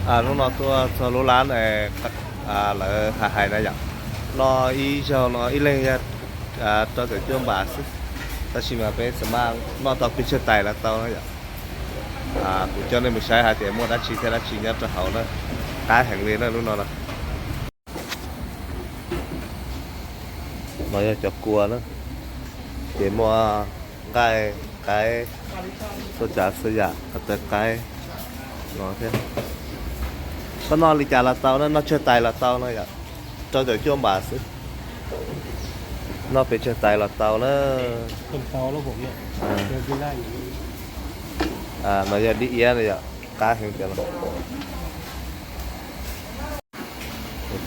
Hnub no tuaj txog lub lab lawv hais hais na yom, noj ib zaug no ib leeg yog rau caum cuaj npam xwb, tab sis mas peb txawm maj noj tau peb tsawg tais los tau na yom. Kuv coj nej mus saib hais tias muaj dab tsi thiab dab tsi nyob rau hauv na, qab heev li na lub no na. No yog cov kua na, ces muaj nqaij, qaib, xuab tsav xuab yam, ko taw qaib no thiab. Koj noj li cas los tau na, noj tsawg tais los tau no yom, rau caum cuaj npam xwb. Noj pes tsawg tais los tau na. No yog dib iab no yom, qab heev tiag no.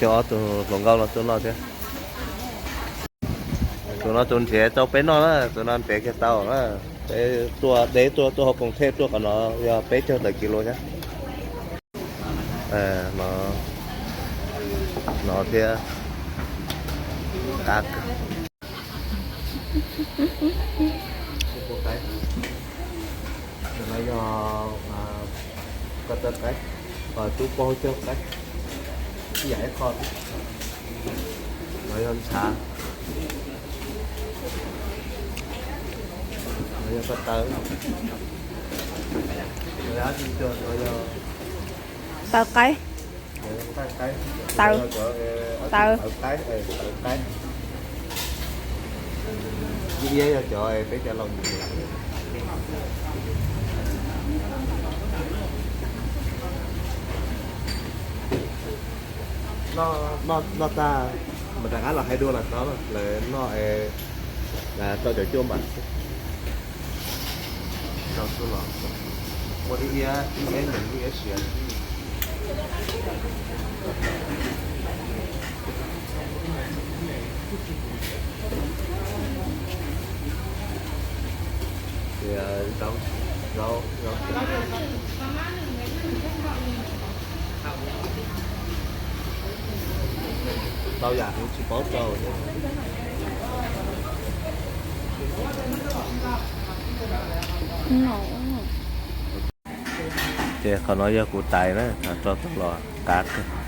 Coj ob tug hluas nkauj no tuaj noj thiab. Tus no tus nrhiav tau peb noj na, tus no nrhiav kiag tau na. Peb tuaj deb tuaj, tuaj hauv Koos Thej tuaj qhov no yog peb caug tawm kis lus thiab. No, no thiab. Qab kawg. No yog ko taw qaib, tub pog caug qaib, ib yam ib qho. No yog ntshav, no yog ko taw, no yog taw qaib, taw, taw qaib, taw qaib. Ib yam yog cov peb cov laus nyiam. Noj tag mas rov qab los hais dua los tau, lawv noj rau caum cuaj npam xwb. Rau xwb los muaj ib iab, ib iab nyeem ib iab siav. Tau yam heev tsis paub rau. Ces qhov no yog kuv tais na, rau tau los qab kawg.